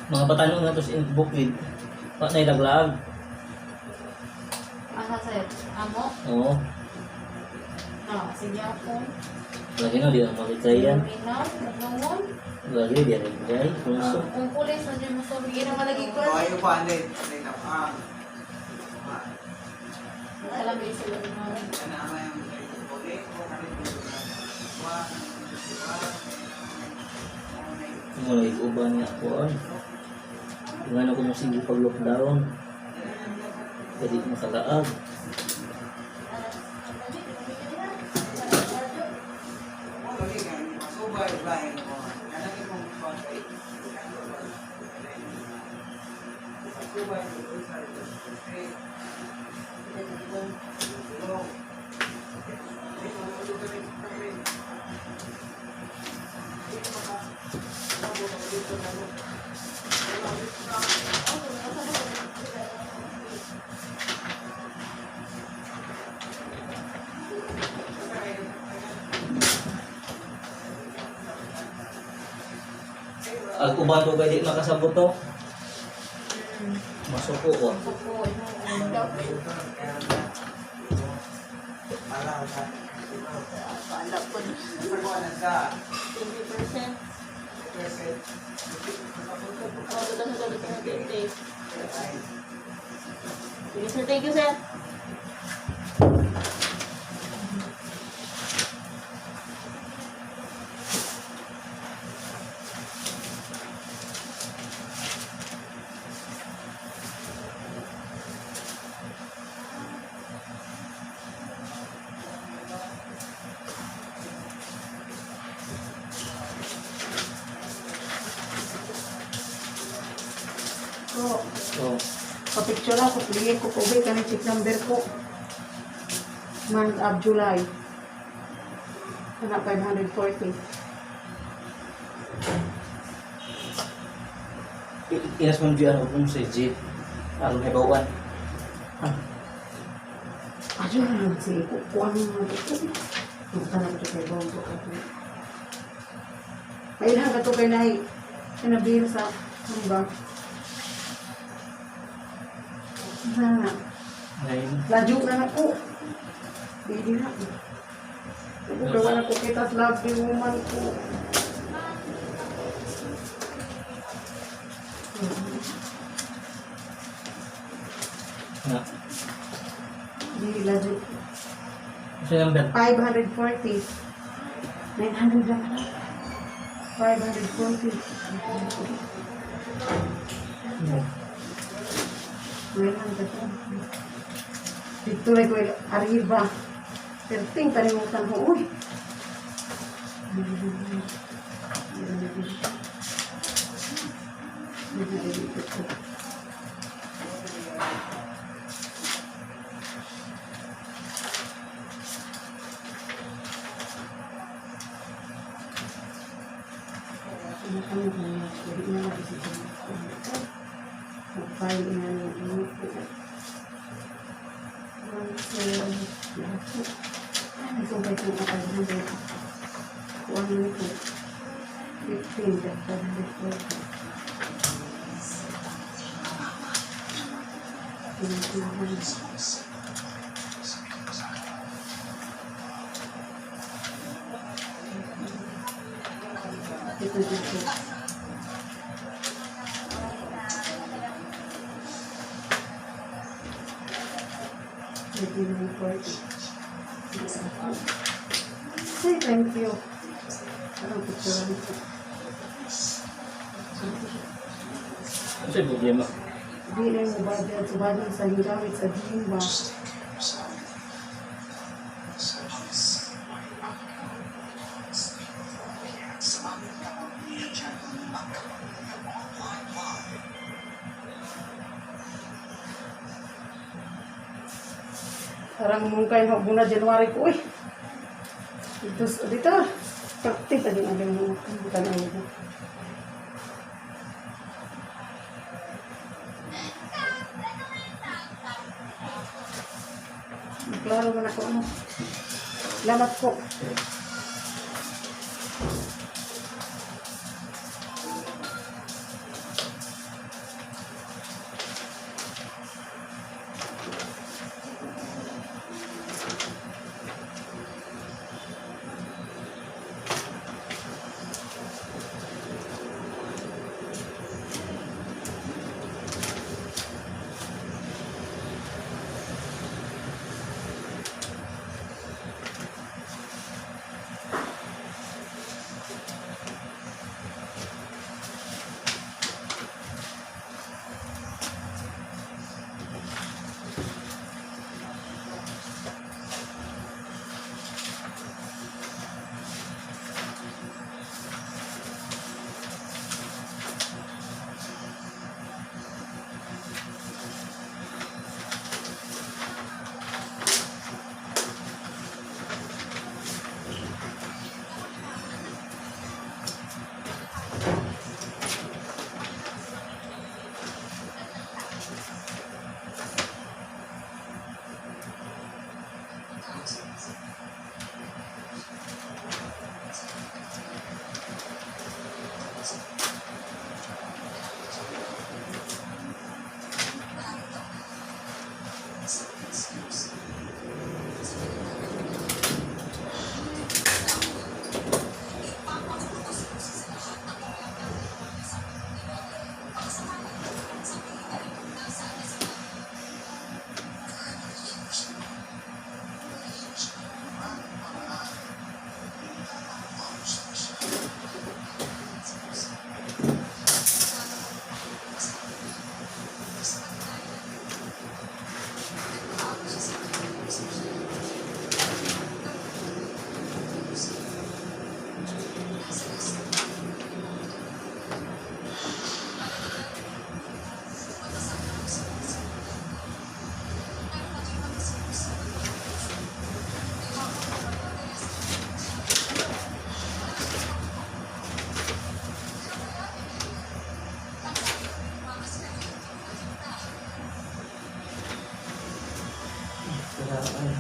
Mga batanon nga to sa bukid. Wa na ilaglag. Asa sir? Amo? Oo. Ah, sige ako. Lagi no, di na makitry yan. Minaw, nungon. Lagi, di na makitry. Kunso. Kung pulis, nandiyan mo sa bigyan na malagi ko. Kayo pa, hindi. Hindi na. Ah. Alam mo sila naman. Ano ang yung okay? Mo lagi uban nga ako ay. Yung ano ko mo sige pag lockdown. Pwede ko makalaag. Ang uban ko kay di makasabot to. Masuko ko. Suko, Wala po. 20%. Oh, ito sa gabi sa 20. Sige sir, thank you, sir. So, So, pa-picture ako, piliin ko po ba, kanang check number ko. Month of July. Kana 540. Inas mo dyan ako kung sa G. Aron may bawaan. Ah. Ayo na lang si kukuha mo mga ito. Magtanong ko kay Bongo ako. Mailhan ka to kay Nay. Kinabil sa ano ba? Na, Ngayon. ladyo na na ko. Hindi na. Gawa na ko kita lovely woman ko. Nga. Hindi ladyo. Sa number. 540. 900 lang na. 540. No. 900 to. Dito lang ko arriba. Perting kalimutan ko. Uy! Mag-file na niya. Nagsumpay ko ang 500. Kuha na nito. 15, 540. Ito dito. 3940. Say thank you. Parang picture nito. Ano sa problema? Di na yung budget, sa budget sa gamit sa gym ba? Parang mungkay mo muna January ko, uy. Dito, dito. Praktik pa din ang mo. Tanaw ko. Klaro man ako ano. Salamat po. Ay.